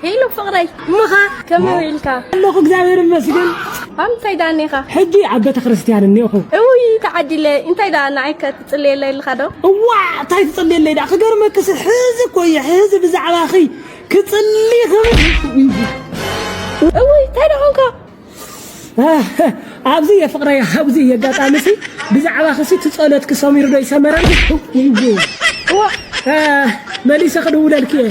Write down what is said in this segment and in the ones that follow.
ሄሎ ፍቕረይ፣ እሞኻ ከመይ ውዒልካ? ኣለኹ እግዚኣብሔር ይመስገን። ኣብ እንታይ ደኣ እኒኻ? ሕጂ ኣብ ቤተ ክርስቲያን እኒኹ። እውይ ተዓዲለ። እንታይ ደኣ ንዓይ ከ ትጽልየለይ ኣለኻ ዶ? እዋ እንታይ ትጽልየለይ ደኣ? ክገርመክስ ሕዚ እኮ እየ ሕዚ ብዛዕባኺ ክጽሊ ክብል። እውይ እንታይ ደኣ ኾንካ? ኣብዚ እየ ፍቕረይ፣ ኣብዚ እየ። ኣጋጣሚ ሲ ብዛዕባ ክሲ እቲ ጸሎት ክሰሚሩ ዶ ይሰመረኒ? እዋ። እ፣ መሊሰ ክድውለልኪ እየ።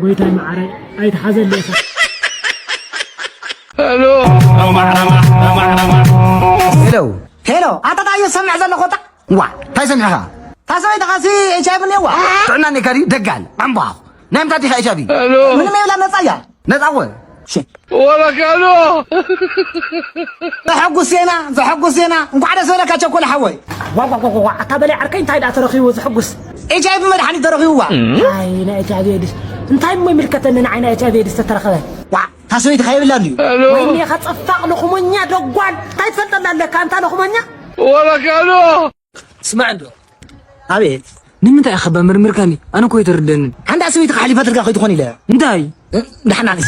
ጎይታይ መዓረይ ኣይትሓዘለይ ኢኻ። ሄሎ። ሄሎ። ኣታ እንታይ እየ ዝሰምዕ ዘለኹ? ኣታ ዋ እንታይ ሰሚዕኻ? እታ ሰበይትኻ ሲ ኤች ኣይ ቪ እኒአዋ? ጥዕና እኒካ ድዩ? ደጋል ዕምባኹ። ናይ ምንታይ ዲኻ ኤች ኣይ ቪ? ሄሎ። ምንም የብላ፣ ነጻ እያ። ነጻ እወ። ሸ- ወረቀሎ። ዘሐጉስ ዜና፣ ዘሐጉስ ዜና። እንኳዕ ደስ በለካ ቸኮል ሓወይ። ዋ ዋ ዋ ዋ፣ ኣታ በላይ ዓርከይ እንታይ ደኣ ተረኺቡ ዘሐጉስ? ኤች ኣይ ቪ መድሓኒት ተረኺቡዋ። ኣይ ናይ ኤች ኣይ ቪ ኤድስ። እንታይ እሞ ይምልከተኒ ንዓይ ናይ ኤች ኣይ ቪ ኤድስ ተተረኸበ? ዋ፣ እታ ሰበይትኻ የብላን እዩ። ሄሎ። ወይኔ ኸጸፋቕ ልኹመኛ ደጓል። እንታይ ትፈልጠላ ኣለካ ኣንታ ልኹመኛ? ወረቀሎ። ስማዕ እንዶ። ኣቤት። ንምንታይ ኢኻ በምርምርከኒ? ኣነ እኮ ኣይተረደንን። ሓንዳ ሰበይቲ ሓሊፋትልካ ከይትኾን ኢለ። እንታይ? እ፣ ደሓና ነሽ።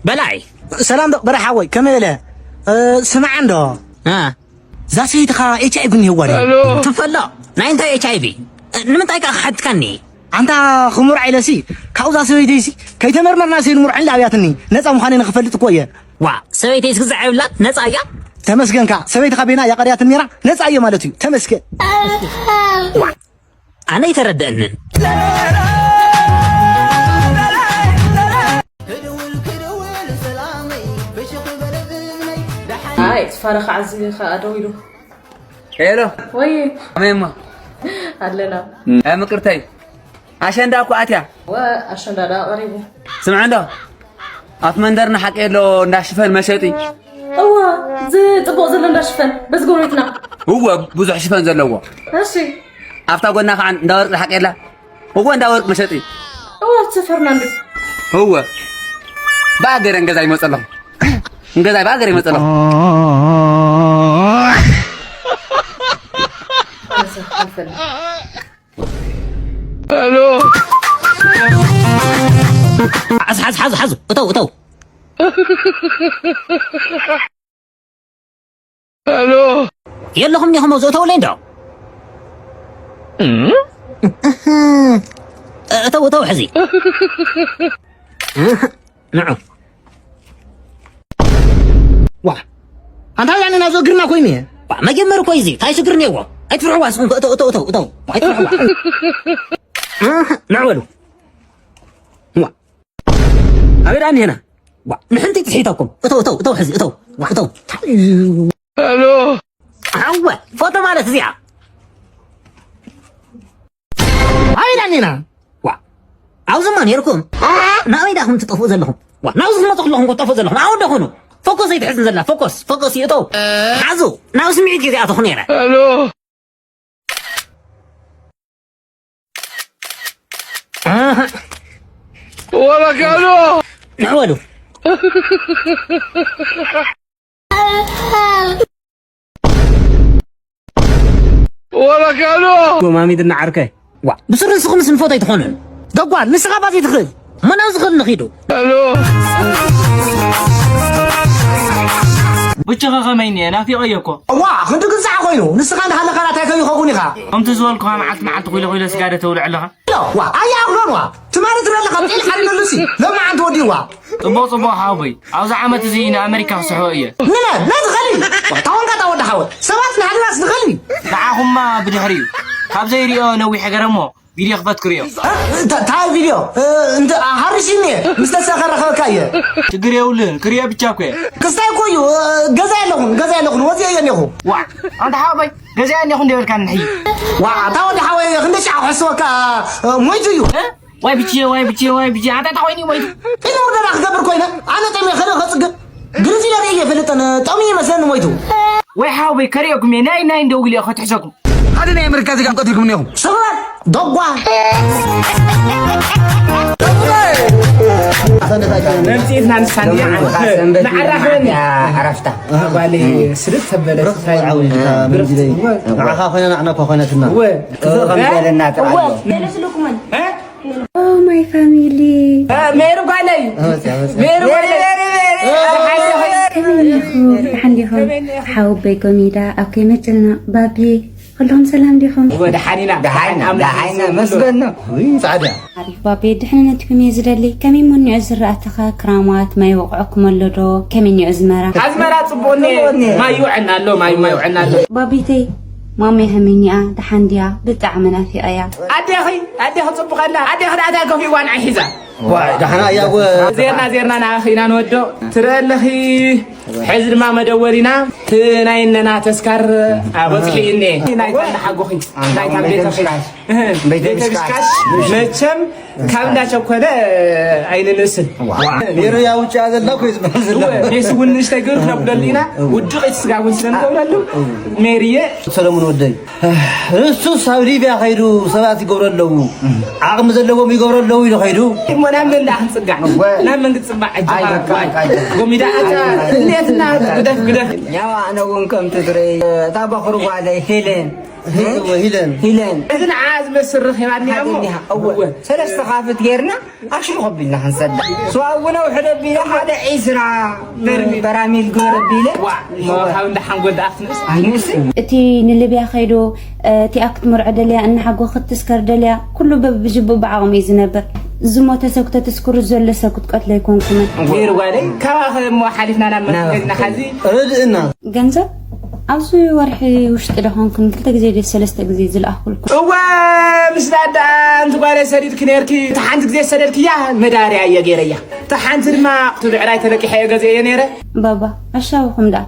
በላይ። ሰላም ዶ በራሕ ሓወይ፣ ከመይ ኢለ? እ፣ ስማዕ እንዶ። እ። እዛ ሰበይትኻ ኤች ኣይ ቪ እኒሄዋ ድያ? ትፈሎ። ናይ እንታይ ኤች ኣይ ቪ? ንምንታይ ከ ክሓትካኒ? ኣንታ ክምርዖ ኢለሲ፣ ካብዛ ሰበይተይሲ ከይተመርመርና ሰይንምርዖ ኢላ ኣብያትኒ። ነፃ ምዃነይ ንኽፈልጥ እኮ እየ። ዋ፣ ሰበይተይስ ግዛዕ የብላን፣ ነፃ እያ። ተመስገንካ፣ ሰበይትኻ ቤና እያ ቀርያትኒ ነይራ፣ ነፃ እየ ማለት እዩ። ተመስገን። ዋ፣ ኣነ ኣይተረደአንን። ኣይ፣ ፋራ ከዓ እዚ ከዓ ደው ኢሉ። ሄሎ። ወይ። ከመይ እሞ? ኣለና። ኣይ፣ ምቅርተይ። ኣሸንዳ እኮ ኣትያ። ወ-፣ ኣሸንዳ ደኣ ቀሪቡ። ስምዐ እንዶ። ኣብ መንደርና ሓቂ ኣሎ እንዳ ሽፈን መሸጢ። እዋ፣ እዚ ጽቡቕ ዘሎ እንዳ ሽፈን፣ በዚ ጎረቤትና። እወ፣ ብዙሕ ሽፈን ዘለዎ። እሺ። ኣብታ ጎና ከዓ እንዳ ወርቂ ሓቂ ኣላ። እወ፣ እንዳ ወርቂ መሸጢ። እወ፣ ኣብቲ ሰፈርና እንዲ። እወ። ብኣገረ እንገዛ ይመጸ ኣለኹ። እንገዛ ብኣገረ ይመጸ ኣለኹ። ሄሎ። ሓዝ፣ ሓዝ፣ ሓዝ፣ ሓዝ። እተው፣ እተው። ሄሎ። የለኹም ዲኹም ኣብዚ እተውለይ እንዶ? እተው፣ እተው፣ ሕዚ። ንዑ። ዋ። ኣንታ ዳኒ ናብዚ እግርና ኮይኑ እየ። ዋ፣ መጀመሪ እኮ እዩ እዚ። እንታይ ሽግር እኒአዎ? ኣይትፍርሕዋ ንስኹም ከ፣ እተው፣ እተው፣ እተው፣ እተው። ኣይትፍርሕዋ። ንዑ በሉ። ዋ። ኣበይ ደኣ እኒሀና? ዋ፣ ንሕንቲ ትሒተኩም። እተው፣ እተው፣ እተው፣ ሕዚ፣ እተው። ዋ፣ እተው። ሄሎ። ኣወ፣ ፎቶ ማለት እዚኣ። ኣበይ ደኣ እኒና? ዋ፣ ኣብዚማ ነይርኩም። ናበይ ደኣኹም ትጠፍኡ ዘለኹም? ዋ፣ ናብዚ ትመጹ ከለኹም ክትጠፍኡ ዘለኹም። ኣብኡ ዶ ኹኑ? ፎኮስ ኣይትሕዝን ዘላ፣ ፎኮስ፣ ፎኮስ ይእተው። ሓዙ፣ ናብ ስምዒት ግዜ ኣተኹ ነይረ። ሄሎ። ኣሃ። ወረጋሎ። ንዕወሉ። ወረጋሎ። ማሚድ እና ዓርከይ። ዋ፣ ብስሩ ንስኹም ስንፎት ኣይትኾኑን። ደጓል፣ ንስኻ ባዚ ትኽእል። መን ኣብ ዝኽእል ንኺዱ? ሄሎ። ብቻኻ ከመይ እኒአ? ናፊቐዮ እኮ። እዋ፣ ክንዲ ግዛዕ ኮይኑ፣ ንስኻ እንዳሃለኻ ናታይ ከይኸውን ኢኻ። ከምቲ ዝበልኩኻ መዓልቲ መዓልቲ ኹይለ ኹይለ ስጋ ዶ ተብልዕ ኣለኻ? ዋ፣ ኣያ ኣግሎን ዋ። ትማሊ ትብለካ ጤል ሓሪነሉሲ። ሎማዓንቲ ወዲእዋ። ጽቡቕ፣ ጽቡቕ ሓወቦይ። ኣብዚ ዓመት እዚ ንኣመሪካ ክስሕቦ እየ። ንመን? ነዚ ኸሊ። ዋ፣ ታወንካ ታወዳ ሓወ። ሰባት ንሓድራስ ንኸሊ። ንዓኹማ ብድሕሪኡ። ካብ ዘይሪኦ ነዊሕ ገረሞ ቪድዮ ክፈት ክሪኦ። እ፣ ታ-፣ ታይ ቪድዮ? እ፣ እንተ፣ አ፣ ሃሪሲኒ እየ። ምስ ተሰኸ ረኸበካ እየ። ችግር የብሉን። ክሪኦ ብቻ እኮ እየ። ክስታይ እኮ እዩ። እ፣ ገዛ የለኹን፣ ገዛ የለኹን። ወፂኦ እየ እኒኹ። ዋ፣ ኣንታ ሓወቦይ። ገዚኣ እኒኹ እንደ በልካ ንሕይ። ዋ፣ እታ ወዲ ሓወይ፣ ክንደይ ሻዕ ክሕስወካ፣ እ፣ ሞይቱ እዩ። እ? ዋይ ብቼ፣ ዋይ ብቼ፣ ዋይ ብቼ፣ ኣታ እንታይ ኮይኑ ሞይቱ? ኢሉ ወደና ክገብር ኮይነ፣ ኣነ ጠሜ ከለ ከጽግብ። ግርዚ ለርኢ እየ ፈልጠን፣ ጠሚ ይመስለኒ ሞይቱ። ወይ ሓወይ፣ ከሪኦኩም እየ፣ ናይ፣ ናይ እንደውል እየ፣ ከትሕዘኩም። ሓደ ናይ ኣሜሪካ ዜጋ ቀቲልኩም እኒኹም። ስቕረት ደጓ። መምፅኢትና ንሳን ንዓራኽበን ዓረፍታ ጓለይ ስርት ተበለ ንዓኻ ኮይና ንዓና እኳ ኮይነትና እወ ክፍእ ከም ዝበለና ጥራይ ኣሎ። ገለስልኩምን Oh my family ሜሩ ጓለይ ሜሩ ጓለይ ከመይ ዲኹም? ደሓን ዲኹም? ሓወቦይ ኮሚዳ ኣብ ከይመጨና ባቢ ኩልኹም ሰላም ዲኹም? ወደሓኒና ደሓይና ደሓይና መስገን ነው። ጻዕዳ ኣሪፍ ባቢ ድሕንነትኩም እየ ዝደሊ። ከመይ መኒዑ ዝረኣትኻ ክራማት ማይ ወቕዕኩም ኣሎ ዶ? ከመይ እኒኦ ኣዝመራ? ኣዝመራ ጽቡቕኒ ማይ ይውዕና ኣሎ ማይ ማይ ይውዕና ኣሎ ባቢተይ ማመይ ሃመይ እኒኣ ደሓን ድያ? ብጣዕሚ ናፊቐያ። ኣዴኺ ኣዴኺ ጽቡቐላ ኣዴኺ ደኣ እንታይ ከፊእዋ ንዓይ ሒዛ ደሓና እያ ዜርና ዜርና ንኣኺ ኢና ንወዶ ትርኢ ኣለኺ ሕዚ ድማ መደወሊና እቲ ናይ እነና ተስካር በፅሒ እኔ ናይታ እናሓጎኺ ናይታ ቤተክሽ ቤተክሽካሽ መቸም ካብ እንዳቸኮለ ኣይንንእስን ሜሮያ ውጭ ዘላ ኮ ዝበሃል ዘሎ ሜስ እውን ንእሽተይ ገሩ ክነጉደሉ ኢና ውድቕ እቲ ስጋ እውን ስለንገብረሉ ሜርየ ሰለሙን ወደይ እሱስ ኣብ ሊብያ ከይዱ ሰባት ይገብሩ ኣለዉ ዓቕሚ ዘለዎም ይገብሩ ኣለዉ ኢሉ ከይዱ እሞ ናብ መን ደኣ ክንፅጋዕ ናብ መን ክትፅባዕ ዕጅኻ ጎሚዳ እታ እሌትና ግደፍ ግደፍ ያው ኣነ እውን ከምቲ ትርኢ እታ በኽሪ ጓለይ ሄለን ሂለን ሂለን እዚ ንዓ ዝመስል ረኺባኒ እሞ እወ ሰለስተ ካፍት ጌርና ኣሽሩ ከቢልና ክንሰዳ ስዋ እውን ኣውሕደ ቢለ ሓደ ዒስራ በራሚል ግበረ ቢለ ካብ እንዳ ሓንጎል ደኣ ክትንእስ ኣይንእስ እቲ ንልብያ ከይዱ እቲኣ ክትምርዖ ደልያ እናሓጎ ክትስከር ደልያ ኩሉ በብጅቡእ ብዓቕሙ እዩ ዝነብር ዝሞተ ሰብ ክተትስክሩ ዘሎ ሰብ ክትቀትሎ ኣይኮንኩምን ገይሩ ጓለይ ካባኸ እሞ ሓሊፍና ናብ መትገድና ሓዚ ርድእና ገንዘብ ኣብዚ ወርሒ ውሽጢ ዶ ኾንኩም ክልተ ግዜ ዶ ሰለስተ ግዜ ዝለኣኽኩልኩም እወ ምስ ዳዳ ኣንቲ ጓለይ ሰዲድኪ ነርኪ እታ ሓንቲ ግዜ ሰደድክያ መዳርያ እየ ገይረያ እታ ሓንቲ ድማ ክትብዕራይ ተለቂሐ እየ ገዚአዮ ነይረ ባባ ኣሻውኹም ደኣ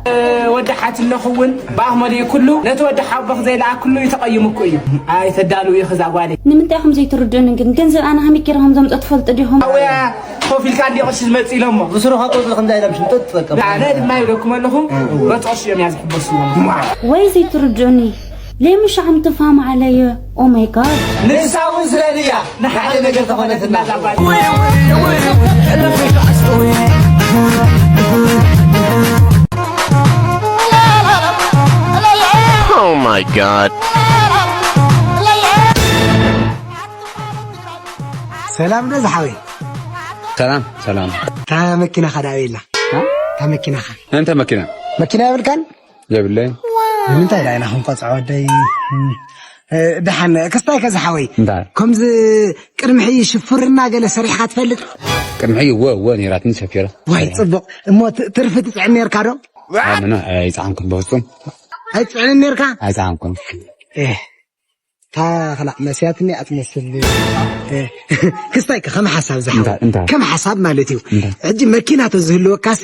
ወዲ ሓትነኹ እውን ብኣኽመዱ እዩ ኩሉ ነቲ ወዲ ሓቦኽ ዘይለኣክሉ እዩ ተቐይሙኩ እዩ ኣይተዳልው እዩ ክዛ ጓለይ ንምንታይ ኢኹም ዘይትርድኡኒ ግን ገንዘብ ኣነ ከመይ ገይረ ከም ዘምፀ ትፈልጡ ዲኹም ኣወያ ኮፍ ኢልካ እንዲ ቅርሺ ዝመፅእ ኢሎሞ ብስሩኻ ቆፅሊ ከምዛ ኢሎም ሽምጥጥ በቃ ኣነ ድማ ይብለኩም ኣለኹ በቲ ቅርሺ እዮም እያ ዝሕበስዎ ወይ ዘይትርድኡኒ ለምሽ ዓምቲ ፋም ዓለየ ኦማይ ጋድ ንሳ እውን ስለ ድያ ንሓደ ነገር ተኾነትና Oh my god. ሰላም ዶ ዝሓወይ ሰላም ሰላም እታ መኪናኻ ዳ ኣበይ ኣላ እታ መኪናኻ እንተ መኪና መኪና የብልካን የብለይ ንምንታይ ዳ ኢና ክንቆፅዖ ወደይ ደሓን ክስታይ ከ ዝሓወይ ከምዚ ቅድሚ ሕጂ ሽፍርና ገለ ሰሪሕካ ትፈልጥ ቅድሚ ሕጂ እወ እወ ነይራትኒ ሰፊረ ዋይ ፅቡቕ እሞ ትርፊ ትፅዕን ነርካ ዶ ምና ኣይፀዓንኩን በፍፁም ኣይፅዕንን ነርካ ኣይፀዓንኩን እታ ኸላእ መስያትኒ እያ ትመስል ክስታይ ከም ሓሳብ ዝሓወ ከም ሓሳብ ማለት እዩ ሕጂ መኪና ተዝህልወካሲ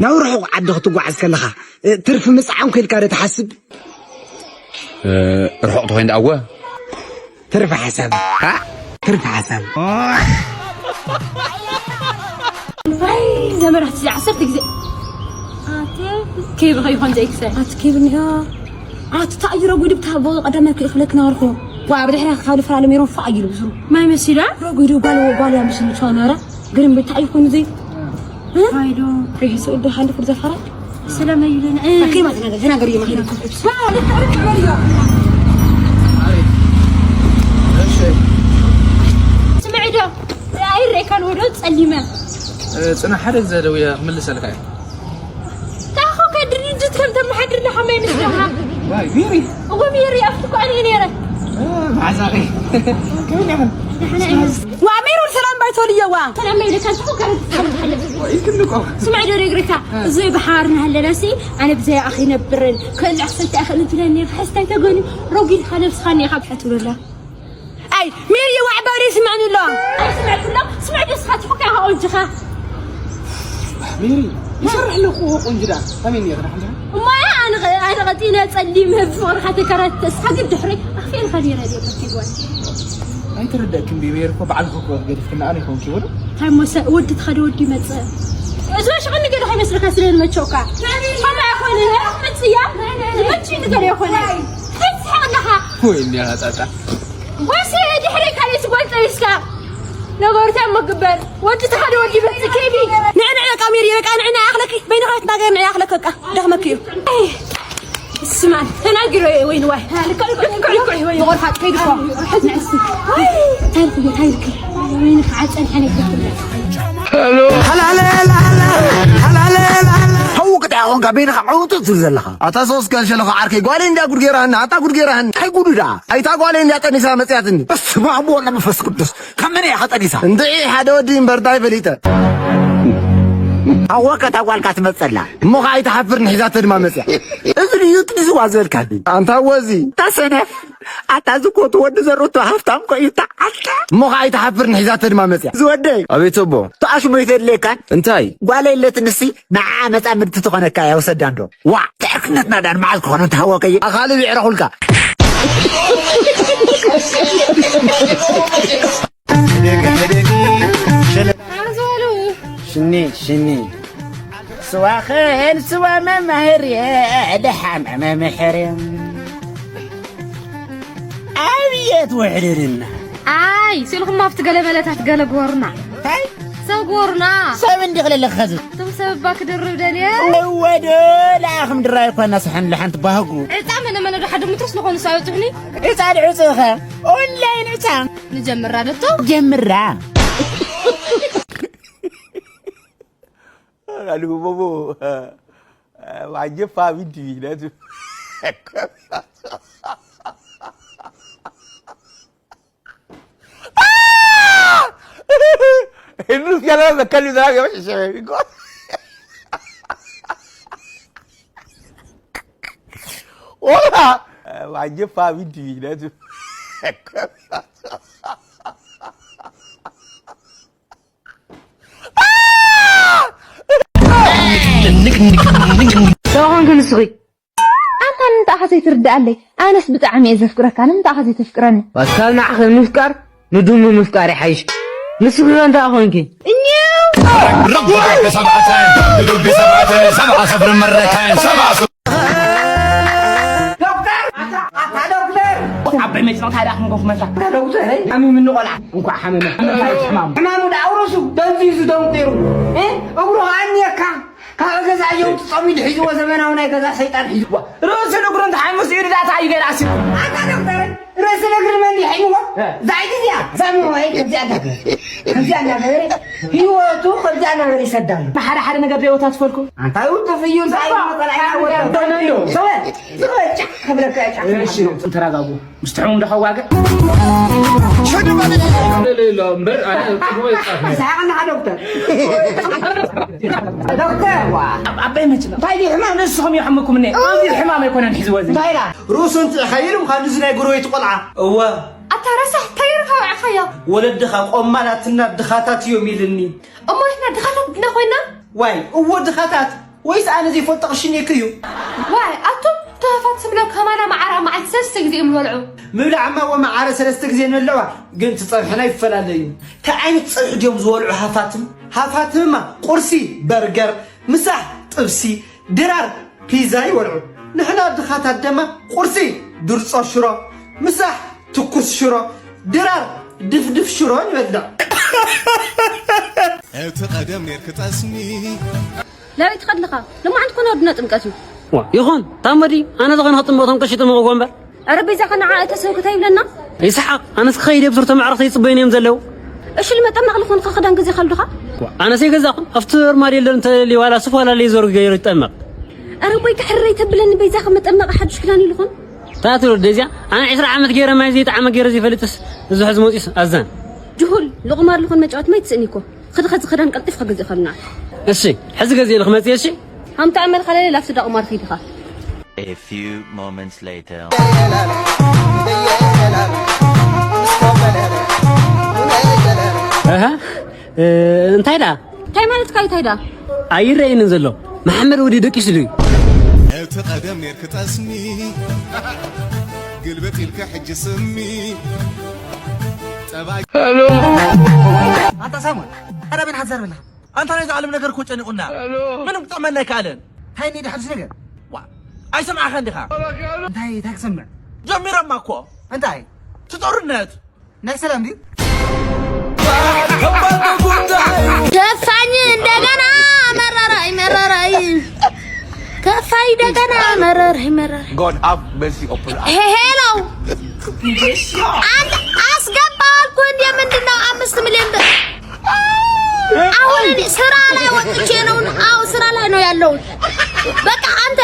ናብ ርሑቕ ዓዲ ክትጓዓዝ ከለኻ ትርፊ ምፅዓንኩ ኢልካ ዶ ትሓስብ ርሑቕ ተኾይኑ ደኣወ ትርፊ ሓሳብ ትርፊ ሓሳብ ዘመራት ዓሰርተ ግዜ ኣቲ ኬብ ኸይኾን ዘይክሰ ኣቲ ኬብ እኒሆ ኣቲ ታእዩ ረጒዱ ብታ ቦ ቀዳማይ ክእኽለክ ናርኹ ዋ ብድሕሪያ ካብ ልፈላለ ሜሮን ፋ ኣዩ ልብሱ ማይ መሲዳ ረጒዱ ጓል ጓል ያ ምስል ቻው ናራ ግን ብታይ ይኹን እዚ ፋይዶ ሪሂሱ እዶ ሓልፉ ዘፈራ ስለመይልን ከይማ ተናገር ተናገር እዩ ማለት ስምዒዶ ኣይረእካን ወዶ ጸሊመ ጽና ሓደ ግዜ ደውየ ክምልሰልካ እየ ታኾ ከድርጅት ከም ተመሓድር ለሓማይ ምስለኻ ሚሪ እጎ ሚሪ ኣብቲ ኳዕኒ ነይረ መዓዛኺ ዋ ሚሩ ሰላም ባይቶልየዋ ሰላም መይለካ ትኹ ከረትሳለለ ስማዕ ዶ ነግርካ እዚ ብሓር ናሃለናሲ ኣነ ብዘይ ኣኺ ነብርን ከልዕ ክሰልቲ ኣኽእል እንትለኒ ክሕስታይ ተገንዩ ረጒድካ ነብስኻ እኒኻ ብሕትብላ ኣይ ሜሪ ዋዕ ባሪ ስምዕኒ ኣሎ ኣይስምዕኩሎ ስምዕ ደስኻ ትሕካ ኢኻ ቆንጅኻ ሜሪ ይሰርሕ ኣለኹ ቆንጅዳ ከመይ ነይርና ሓንታ እሞ ኣነ ኣነ ቀጺለ ጸሊም ህብ ፍቕርኻ ተከረተስ ሓግብ ድሕሪ ኣኽፊእልካ ነይረ ድየ በኪ ጓል ኣይተረደእክን ቢ ሜሪ እኮ ባዕልኹ እኮ ገዲፍክና ኣነ ይኸውን ክብሉ እንታይ ሞሰ ወዲ ትኸደ ወዲ ይመጽእ እዚ ወሽቕኒ ገለ ከይመስለካ ስለ ዝመቸውካ ከምኣ ይኾነ ምጽያ ዝመች ንገለ ይኾነ ትስሕቕ ኣለኻ ወይኔ ኣጣጣ። ወሲ ድሕሪ ካልእ ስጓል ጠቢስካ። ነገሩ እንታይ እሞ ግበር? ወዲ ተኻደ ወዲ ይመጽእ ከይዲ። ንዕ ንዕ ካሜሪ በቃ ንዕ ንዕ ኣኽለኪ። በይንኻ ትናገር ንዕ ኣኽለኪ በቃ። ደኽመኪ እዩ። ኣይ፣ ስማን፣ ተናግሮ ወይን ዋይ። ልክዕ፣ ልክዕ፣ ልክዕ፣ ልክዕ፣ ወይ። ብቑርሓት ከይዱ እኮ። ሕዝ ንዕሲ። ኣይ፣ እንታይ ልክዕ፣ እንታይ ልክዕ? ወይን ከዓ ጸንሐን ኣይትልክዕ። ሃው ቅጥያ ኾንካ በይንኻ ዕውቱ ትብል ዘለኻ። ኣታ ሶስ ከንሸለኻ ዓርከይ፣ ጓለይ እንድያ ጉድ ገይራህኒ፣ ኣታ ጉድ ገይራህኒ። እንታይ ጉዱ ደኣ? ኣይታ ጓለይ እንድያ ጠኒሳ መጽያትኒ። በስመ ኣብ ወወልድ ወመንፈስ ቅዱስ። ካብ መን እያ ጠኒሳ? እንድዒ ሓደ ወዲ እምበር እንታይ ፈሊጠ። ኣወ ከታ ጓልካ ትመጸላ። እሞ ኸዓ ኣይትሓፍርን ሒዛቶ ድማ መጽያ። እዚ ድዩ ጥኒስዋ ዝበልካኒ? ኣንታ ወዚ። ኣታ ሰነፍ። ኣታ ዝኮቱ ወዲ ዘርኡቱ ሃፍታም ኮ እዩ ተዓልካ። እሞ ኸዓ ኣይትሓፍርን ሒዛቶ ድማ መጽያ። ዝወደይ። ኣቤት ኣቦ። ተኣሽሙ ይተድልየካን? እንታይ? ጓለይ ኣለትንሲ ንዓ መጻምድቲ ትኾነካ እያ፣ ውሰዳ እንዶ። ዋዕ፣ ትዕርክነትና ዳን መዓዝ ክኾነ እንተሃወከየ? ኣኻሊ ብዕረኹልካ። ኣዞሉ። ሽኒ፣ ሽኒ። ስዋኸን ስዋ መማህርየ፣ ደሓን መምሕርየ። ኣብየት ውሕድርና። ኣይ፣ ስኢልኩም ኣብቲ ገለ በለታት ገለ ግበሩና። እንታይ? ሰብ ግበሩና። ሰብ እንዲኽ ለለኸ ዝብል። እቶም ሰብ እባ ክድርብ ደልየ። እወ ዶ፣ ለኣኽም ድራይ እኳ እናሰሓን ለሓንቲ ባህጉ። ዕፃ መነ መነ ዶ ሓደ ምትርስ ዝኾኑ ሰብ ኣብፅሑኒ። ዕፃ ድዕፅኸ? ኦንላይን ዕፃ። ንጀምራ ዶ እቶ? ጀምራ። ኣሉ ቦቦ፣ ዋጀፋ ቢንቲ ቢግነቱ። Inus gana da kalli da ga shi shi ko. Wala, waje fa binti da su. ሰው ሆንክ ንስኺ። ኣንታ ንምንታይ ኢኻ ዘይትርድኣለይ? ኣነስ ብጣዕሚ እየ ዘፍቅረካ፣ ንምንታይ ኢኻ ዘይተፍቅረኒ? ካብ ንዓኺ ምፍቃር ንድሙ ምፍቃር ይሓይሽ። ንስኺ ከ እንታይ ኾንኪ? እኛው! ዶክተር! ኣታ፣ ኣታ ዶክተር! ዓባይ መጭነቕ ታዲኣ ክንጎፍ መታ። ኣታ ዶክተር፣ እ? ሓሚሙኒ ቆልዓ። እንኳዕ ሓመመ። እንታይ ሕማም? ሕማሙ ደኣ ኣውረሱ፣ ደንዚዙ ደንቂሩ። እ? እግሩ ከኣ እኒኤካ። ካብ ገዛ እዮም ጸሚዱ ሒዝዎ፣ ዘመናዊ ናይ ገዛ ሰይጣን ሒዝዎ። ርእስን እግሩን ተሓሚሱ ኢዱ ዳታ እዩ ገይሩ ኣሲሩ። ኣታ ዶክተር፣ ርእስን እግርን መን ይሕይዎ? እ። እዛ ኢድ እዚኣ፣ እዛ ሞ-፣ ኣይ፣ ከምዚኣ እንዳገበረ፣ ከምዚኣ እንዳገበረ፣ ህይወቱ ከምዚኣ እናበለ ይሰዳ ኣሎ። ንሓደ ሓደ ነገር ደይወታትፈልኩም? ኣንታ ይውጥፍ እዩ፣ እንታይ እዩ መጠን ኣይናወጠ? ደህና እዩ። ሰበ፣ ሰበ፣ ጫሕ ከብለካ፣ ጫሕ እሺ፣ ከብለካ። ተረጋጉ። ምስትሕሙ እንዶ ከዋግዕ። ሸዱ ማለት። ለ-፣ ለ-፣ ለ-፣ እምበር፣ ኣነ ጽቡቕ ይጻፍ። ሰሓቕና ዶክተር። ዶክተር፣ ዋ። ኣብ-፣ ኣባይ መጭ-፣ እንታይ ድዩ ሕማም? ንስኹም የሕምኩም እኔ። ኣብዚ ሕማም ኣይኮነን ሒዝዎ እዚ። እንታይ ኢላ? ርእሱ እንትዕኸይር ምዃን እዚ ናይ ጎረቤት ቆልዓ። እወ። ኣታ ረሳሕ፣ እንታይ ኢልካ ወዓኻዮ? ወለድኻ ቆማላትና ድኻታት እዮም ኢልኒ። እሞ ንሕና ድኻታት ድና ኮይና? ዋይ፣ እወ ድኻታት። ወይስ ኣነ ዘይፈልጦ ቅሽን እየ ክዩ? ዋይ፣ ኣቱም ተዋፋት ስብሎ ከማና መዓራ መዓልቲ ሰለስተ ግዜ እዮም ዝበልዑ። ምብላዕማ እወ መዓረ ሰለስተ ግዜ ንበልዕዋ፣ ግን እቲ ጸብሕና ይፈላለ እዩ። እንታይ ዓይነት ጸብሒ ድዮም ዝበልዑ ሃፋትም? ሃፋትምማ ቁርሲ በርገር፣ ምሳሕ ጥብሲ፣ ድራር ፒዛ ይበልዑ። ንሕና ድኻታት ደማ ቁርሲ ድርጾ ሽሮ፣ ምሳሕ ትኩስ ሽሮ፣ ድራር ድፍድፍ ሽሮ ንበልዕ። እቲ ቀደም ኔርክ ጠስሚ። ላበይ ትኸድ ኣለኻ? ሎማዓንቲ ኮነ ወድና ጥምቀት እዩ። ዋ፣ ይኹን፣ ታሞ ድዩ? ኣነ ዝኾነ ክጥምቕ እቶም ቀሺ ጥምቕዎ እምበር። ኧረ በይዛኻ ንዓ እተ ሰብ እንታይ ይብለና? ይስሓቕ፣ ኣነስ ክኸይድ እየ ብሱር ተማዕረኽቲ ይጽበዩኒ እዮም ዘለዉ። እሺ፣ ልመጠመቕ ልኾንካ ክዳን ገዚእኻሉ ዲኻ? ዋ፣ ኣነስ ኣይገዛኹን። ኣብቲ ርማድ የለን እንተልዩ ዋላ ሱፍ ዋላ ሌዘር ገይሩ ይጠመቕ። ኧረ ቦይ፣ ክሕረይ ተብለኒ በይዛኻ መጠመቕ ሓድሽ ክዳን ይልኾን። ታይ ትብል ወደይ እዚኣ? ኣነ ዕስራ ዓመት ገይረ ማይ ዘይጠዓመ ገይረ ዘይፈልጥስ፣ እዚ ሕዚ መፂኡስ ኣዛን። ጅሁል፣ ልቑማር ልኾን መጫወቲ ማይ ትስእኒ እኮ። ኽዲ ኸዚ ኽዳን ቀልጢፍካ ገዚእኻልና። እሺ፣ ሕዚ ገዚኤ ልኽመፅእ እሺ? ሃምታ ኣመልካ ለለ ላፍቲ ዳቑማር ኺድ ኢኻ። A few moments later. ኣሃ፣ እ፣ እንታይ ደኣ? እንታይ ማለት ካይ እንታይ ደኣ? ኣይረኣየንን ዘሎ። መሓመድ ወዲ ደቂሱ ድዩ? እቲ ቀደም ኔርክ ጠስሚ፣ ግልብጥ ኢልካ ሕጂ ስሚ። ጠባይ ኣንታ ሳሙኤል፣ ኣረ በይንኻ ትዛረብ ኣለኻ? ኣንታ ናይዚ ዓለም ነገር እኮ ጨኒቑና። ምንም ክጥዕመና ኣይከኣለን። እንታይ እኒኦ ሓድሽ ነገር? ዋ፣ ኣይሰምዓኻን ዲኻ? እንታይ፣ እንታይ ክሰምዕ? ጀሚረማ እኮ እንታይ? እቲ ጦርነት ናይ ሰላም ድዩ? ከፋኝ እንደገና መረረይ መረረይ ከፋኝ እንደገና መረረይ መረረይ God have mercy upon us. ሄ- ሄሎ አንተ አስገባህ እኮ እንዴ ምንድነው አምስት ሚሊዮን ብር አሁን እኔ ስራ ላይ ወጥቼ ነው አዎ ስራ ላይ ነው ያለሁት በቃ አንተ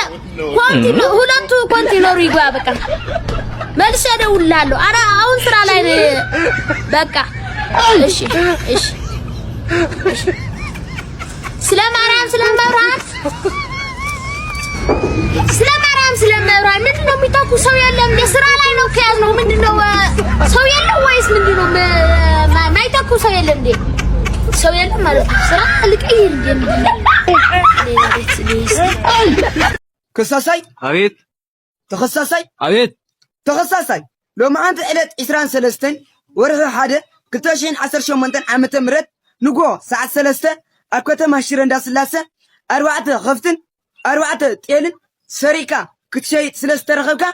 ኮንቲኖ ሁለቱ ኮንቲኖሩ ይግባ በቃ መልሼ እደውልልሃለሁ። ኧረ አሁን ስራ ላይ ነኝ። በቃ እሺ እሺ እሺ። ስለ ማርያም ስለ መብራት ስለ ማርያም ስለ መብራት ምንድን ነው የሚተኩ ሰው የለም። የስራ ላይ ነው ከያዝነው ምንድን ነው ሰው የለም ወይስ ምንድን ነው ማይተኩ ሰው የለም እንዴ? ሰው የለም ማለት ነው። ስራ ልቀይር እንዴ ምንድን ነው? ከሳሳይ አቤት ተኸሳሳይ አቤት ተኸሳሳይ ሎማዓንቲ ዕለት ዕስራን ሰለስተን ወርሒ ሓደ ክልተ ሽሕን ዓሰርተ ሸሞንተን ዓመተ ምህረት ንጎ ሰዓት ሰለስተ ኣብ ከተማ ሽረ እንዳስላሰ ኣርባዕተ ኸፍትን ኣርባዕተ ጤልን ሰሪቕካ ክትሸይጥ ስለ ዝተረኸብካ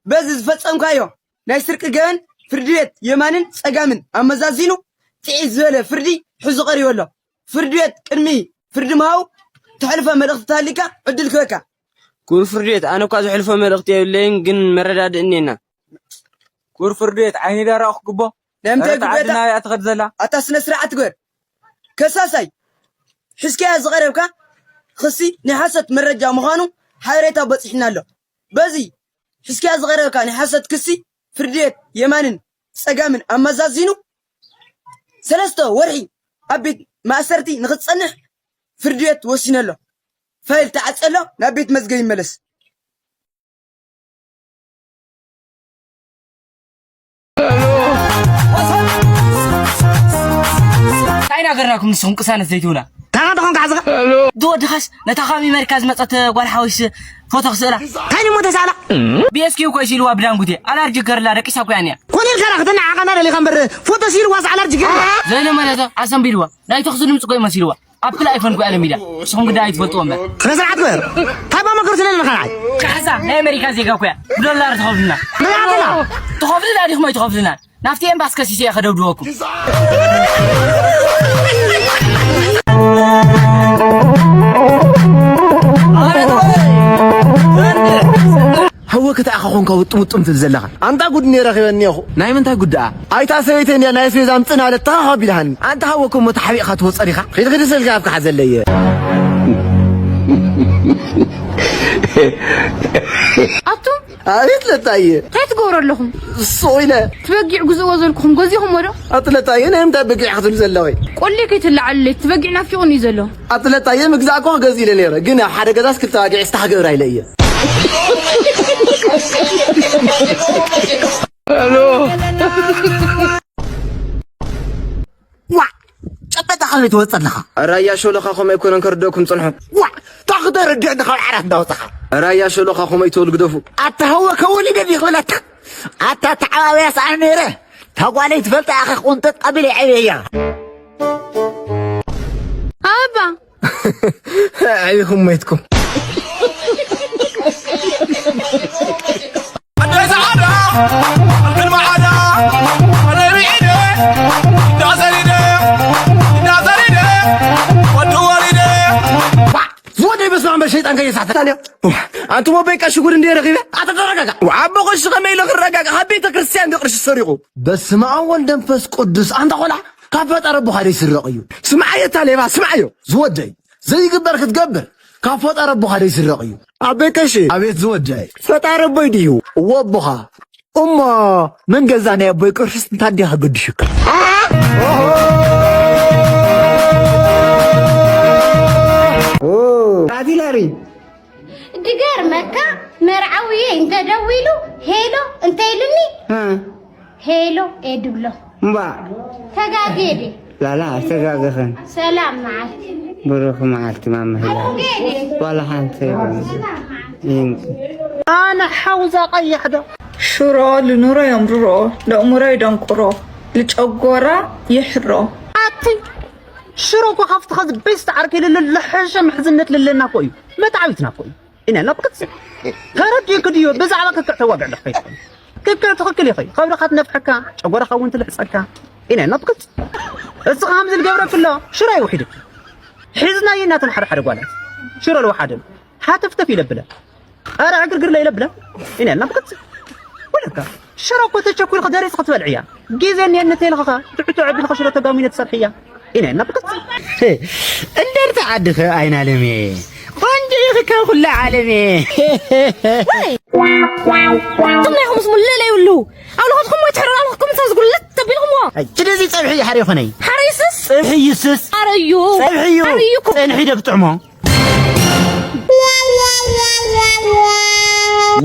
በዚ ዝፈጸምካዮ ናይ ስርቂ ገበን ፍርዲ ቤት የማንን ጸጋምን ኣመዛዚኑ ጥዒት ዝበለ ፍርዲ ሒዙ ቀሪቡ ኣሎ። ፍርዲ ቤት ቅድሚ ፍርዲ ምሃቡ ተሕልፎ መልእኽቲ ተሃልዩካ ዕድል ክህበካ። ክቡር ፍርዲ ቤት፣ ኣነ እኳ ዘሕልፎ መልእኽቲ የብለይን፣ ግን መረዳድእ እኒኤና። ክቡር ፍርዲ ቤት፣ ዓይኒ ደረቕ ክግቦ። ናይ ምንታይ ኧረ እታ ጉዳይ ዓድና እያ ትኸድ ዘላ። ኣታ ስነ ስርዓት ግበር። ከሳሳይ፣ ሒዝካያ ዝቐረብካ ክሲ ናይ ሓሶት መረጃ ምዃኑ ሓበሬታ በጺሑና ኣሎ። በዚ ሒዝካያ ዝቐረብካ ናይ ሓሶት ክሲ ፍርዲ ቤት የማንን ጸጋምን ኣመዛዚኑ ሰለስተ ወርሒ ኣብ ቤት ማእሰርቲ ንኽትጸንሕ ፍርዲ ቤት ወሲኑ ኣሎ። ፋይል ተዓጽዮ ኣሎ፣ ናብ ቤት መዝገብ ይመለስ። እንታይ ናገርናኩም ንስኹም ቅሳነት ዘይትብላ ታና ተኾንካ ዓዝኻ ዝወድኻስ ነታ ካብ ኣሜሪካ ዝመፀት ጓል ሓወይስ ፎቶ ክስእላ እንታይ ንሞ ተሳእላ ብኤስኪው እኮ ኢሉ ብዳንጉቴ ኣላርጂ ገርላ ደቂሳ እኮ ያንያ ኮነ ኢልካ ዳ ክተናዓቐና ደሊኻ እምበር ፎቶ ሲልዋስ ኣላርጂ ገርላ ዘይለመደተ ኣሰንቢልዋ ናይ ተኽሲ ድምፂ እኮ ይመሲልዋ ኣፕል ኣይፎን እኮ ኣለሚዳ ንስኹም ግዳ ኣይትፈልጥዎ እምበር ስነ ስርዓት ግበር ታባ መከሩ ስለለኻ ንዓይ ካሕሳ ናይ ኣሜሪካ ዜጋ እኮ እያ ብዶላር ትኸፍልና ንዓትና ትኸፍልና ዲኹም ኣይትኸፍልና ናፍቲ ኤምባስ ከሲሰ እየ ከደብድበኩም ሓወ ከተኣኻ ኾንካ ውጥም ውጥም ትብል ዘለኻ ኣንታ ጉድ ነይ ረኺበ እኒኹ ናይ ምንታይ ጉድ ደኣ ኣይታ ሰበይተ እንድያ ናይ ኣስቤዛ ምፅእ እናበለት ተኻኸብ ኢልሃኒ ኣንታ ሓወ ከሞ ተሓቢእኻ ትወፀ ዲኻ ኺድ ኺድ ስልካ ኣብካ ሓዘለየ ኣቱም ኣቤት ለጣየ እንታይ ትገብሩ ኣለኹም እሱ ኢለ ትበጊዕ ግዝእዎ ዘልኩኹም ገዚኹምዎ ዶ ኣቲ ለጣየ ናይ ምንታይ በጊዕ ክትብል ዘለኺ ቆሌ ከይትለዓለለይ ትበጊዕ ናፊቑኒ እዩ ዘሎ ኣቲ ለጣየ ምግዛእ እኮ ክገዝእ ኢለ ነይረ ግን ኣብ ሓደ ገዛስ ክልተ ባጊዕ ስታሕ ክገብር ኣይለ እየ ዋ ጨበጣ ከመይ ትወፅእ ኣለኻ ራያ ሸሎኻ ከምኡ ኣይኮነን ከርደኩም ፅንሑ ዋ ታኽተ ረድዕኒ ካብ ዓራት እንዳወፅኻ ራያ ሸሎኻ ከምኡ ኣይትበሉ ግደፉ ኣታ ሃወ ከወሊደ ድዩ ክብለካ ኣታ ተዓባብያ ሰኣን ነይረ ታጓለይ ትፈልጣ ኣኸ ቁንጥጥ ኣቢለ ይዕብየያ ኣባ ዕቢኹም ሞይትኩም ዝወደይ በስመ ኣብ ሸይጣን ከየሳተ ኣንቱም ኣቦይ ቀሺ ጉድ እንደ ረኺበ ኣተተረጋጋ ኣቦ ቀሺ ከመይ ኢሉ ክረጋጋ ካብ ቤተ ክርስቲያን ዶ ቅርሺ ሰሪቑ በስመ ኣብ ወልድ መንፈስ ቅዱስ ኣንታ ቆልዓ ካብ ፈጣሪ ኣቦኻ ደይስረቕ እዩ ስምዓዮ እታ ሌባ ስምዓዮ ዝወደይ ዘይግበር ክትገብር ካብ ፈጣሪ ኣቦኻ ደይስረቕ እዩ ኣቦይ ቀሺ ኣቤት ዝወደይ ፈጣሪ ኣቦይ ድዩ እዎ ኣቦኻ እሞ መን ገዛ ናይ ኣቦይ ቅርሽስ እንታይ ድያ ከገድሽካ ጣፊላሪ ድገርመካ መርዓውየ እንተደዊሉ ሄሎ እንተይሉኒ ሄሎ እየ ድብሎ እምባ ተጋግየ ድየ ላላ ኣይተጋገኸን ሰላም መዓልቲ ብሩኽ መዓልቲ ማማ ሄሎ ተጋግየ ድየ ዋላ ሓንቲ ሰላም መዓልቲ ይምፅ ኣነ ሓውዛ ቀያሕ ዶ ሽሮ ልኑሮ የምርሮ ለእሙሮ ይደንቁሮ ልጨጎራ ይሕሮ ኣቲ ሽሮ እኮ ካብቲ ከዚ ቤስት ዓርከይ ልልሕሸ ምሕዝነት ልለና እኮ እዩ መታዓዊትና እኮ እዩ ኢና ናብ ክትስ ተረዲእክ ድዮ ብዛዕባ ክክዕ ተዋግዕ ዶ ከይትኾን ትክክል ትክክል ኢኺ። ከብድኻ ትነፍሐካ፣ ጨጎራኻ እውን ትልሕጸካ። ኢና ኢና ብቅጽ። እስኻ ከምዚ ዝገብረክ ኣሎ ሽሮ ይውሒድክ። ሒዝናዮ እናተን ሓደ ሓደ ጓላት ሽሮ ልወሓደን ሃተፍተፍ ኢለብለ። ኣረ ዕግርግር ለኢለብለ። ኢና ኢና ብቅጽ። ወለካ ሽሮ እኮ ተቸኩልካ ደሪስኻ ትበልዕያ። ግዜ እኒአኒ ተይልኻ ትዕቶ ዕድልካ ሽሮ ተጋሚነ ትሰርሕያ። ኢና ኢና ብቅጽ። እንደርታ ዓድኸ ኣይናለሜ ቆንጆ ይኽካ ኩላ ዓለሜ እቶም ናይኹምስ ሙልእ ለይብሉ ኣብ ለኸትኩም ወይ ትሕረሩ ኣብ ለኸትኩም እንሳ ዝጉልት ተቢልኩምዎ ችደዚ ፀብሒ ይሓር ይኾነይ ሓረይስስ ፀብሒ ይስስ ኣረዩ ፀብሒ እዩ ኣረዩ እኮ ፀንሒ ደክጥዕሞ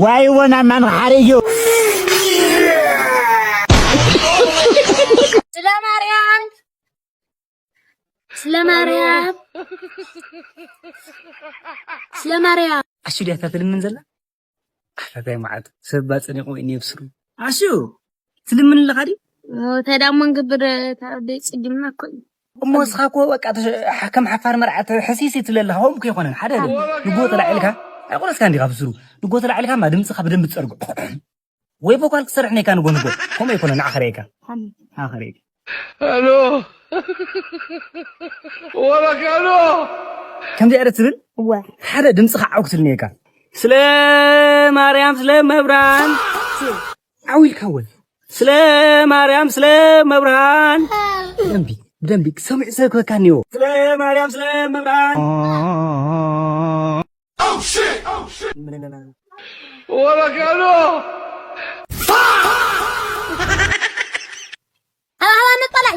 ዋይ ወና ማን ሓር እዩ ስለ ማርያም ስለ ማርያም ስለ ማርያም ኣሹ ድያ እታ ትልምን ዘላ ኣፈታይ መዓት ሰብ ባፀኒቑ እኒ የብስሩ ኣሹ ትልምን ኣለኻ ድዩ ተዳሞ ንግብር ታደይ ፅድምና እኮ እዩ እሞ እስኻ እኮ በቃ ተሸ- ከም ሓፋር መርዓት ሕሲሲ ትብለለኻ ከምኡ ከይኮነን ሓደ ንጎ ተላዒልካ ኣይቆረስካ እንዲኻ ብስሩ ንጎ ተላዒልካ ማ ድምፅኻ ብደንብ ትፀርጎ ወይ ቮካል ክሰርሕ ነይካ ንጎ ንጎ ከምኡ ኣይኮነ ንዓኸረየካ ንዓኸረየካ ሄሎ ወረቀሎ ከምዚ ዕረ ትብል ሓደ ድምፅኻ ዓው ክትብል ነይካ ስለ ማርያም ስለ መብራን ዓው ኢልካ ወል ስለ ማርያም ስለ መብራን ብደንቢ ብደንቢ ሰሚዑ ሰብ ክበካ እኒዎ ስለ ማርያም ስለ መብራን ወረቀሎ ሃባ መጠላዕ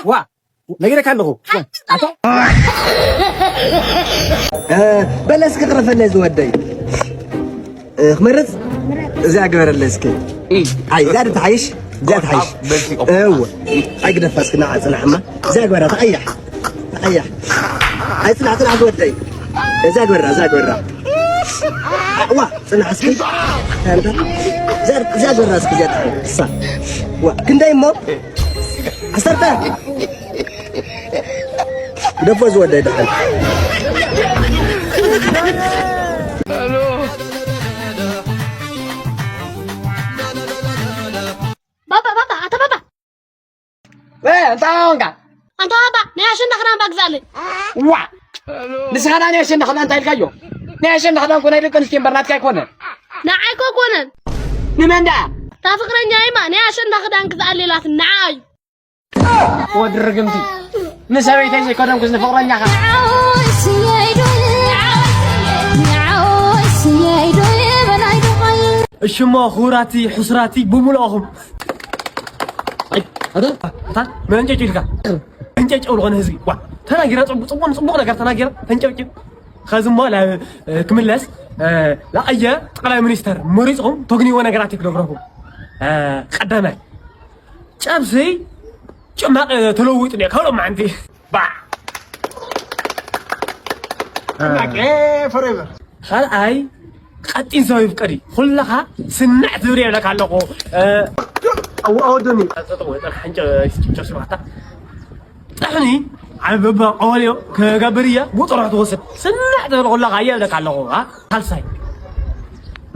ዋ ነጊረካ ኣለኹ በለስ ክቕረፈለይ ዝወደይ ክመርፅ እዚኣ ግበረለይ እስኪ ኣይ እዚኣ ዶ ትሓይሽ እዚኣ ትሓይሽ እወ ኣይግደፋ እስኪ ንዓ ፅናሕማ እዚኣ ግበራ ተቐያሕ ተቐያሕ ኣይ ፅናሕ ፅናሕ ዝወደይ እዚኣ ግበራ እዚኣ ግበራ ዋ ፅናሕ እስኪ እዚኣ ግበራ እስኪ እዚኣ ትሓይሽ እሳ ዋ ክንደይ እሞ ዓሰርተ ግደፎ ዝወደይ ደሓን ባባ ባባ ኣታ ባባ እንታይ ሆንካ ኣንታ ባባ ናይ ኣሸንዳ ክዳን ባግዛለይ ዋ ንስኻ ናይ ኣሸንዳ ክዳን እንታይ ኢልካዮ ናይ ኣሸንዳ ክዳን ኮ ናይ ደቂ ኣንስትዮ እምበር ናትካ ኣይኮነን ንዓይ ኮ ኮነን ንመን ደኣ እታ ፍቅረኛ ይማ ናይ ኣሸንዳ ክዳን ክዝኣለይ ኢላትኒ ንዓ እዩ ወዲ ርግምቲ ንሰበይተይ ዘይከደንኩስ ንፍቕረኛኻ እሽሞ ክቡራቲ ሕሱራቲ ብምልኦኹም እታ መንጨጭ ኢልካ መንጨጭ ዝኾነ ህዝቢ ዋ ተናጊራ ፅቡቅ ፅቡቅ ነገር ተናጊራ ተንጨብጭብ ከዚ እሞ ክምለስ ላቀየ ጠቅላይ ሚኒስተር መሪፅኹም ተግንይዎ ነገራት ክነግረኩም ቀዳማይ ጨብሲ ጭማቂ ተለዊጡ ኒኦ ካብ ሎማዓንቲ ባዕ ካልኣይ ቀጢን ሰብ ይፍቀድ እዩ ኩለኻ ስንዕ ትብል የብለካ ኣለኹ ኣወዶኒ ሓንጨ ጭብጨብ ስባታ ጥሕኒ ዓበባ ቀበልዮ ክገብር እያ ብጥራሕ ትወስድ ስንዕ ትብል ኩለኻ እየ ብለካ ኣለኹ ካልሳይ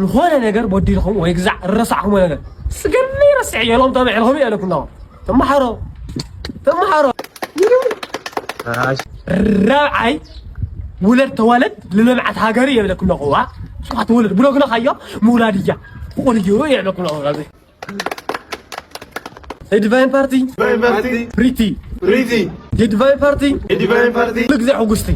ዝኾነ ነገር በዲልኹም ወይ ግዛዕ ረሳዕኹሞ ነገር ስገመይ ረስዕ እየ ሎም ተምሕልኹም እየ ኣለኩም ኣለኹ ተምሓሮ ተምሓሮ ራብዓይ ውለድ ተዋለድ ልልምዓት ሃገር እየ ብለኩም ኣለኹ ዋ ስኻ ትውለድ ብሎግና ካዮ ምውላድ እያ ክቆልዮ እየ ብለኩም ኣለኹ ዲቫይን ፓርቲ ፕሪቲ ፕሪቲ ዲቫይን ፓርቲ ዲቫይን ፓርቲ ልግዜ ሕጉስቲ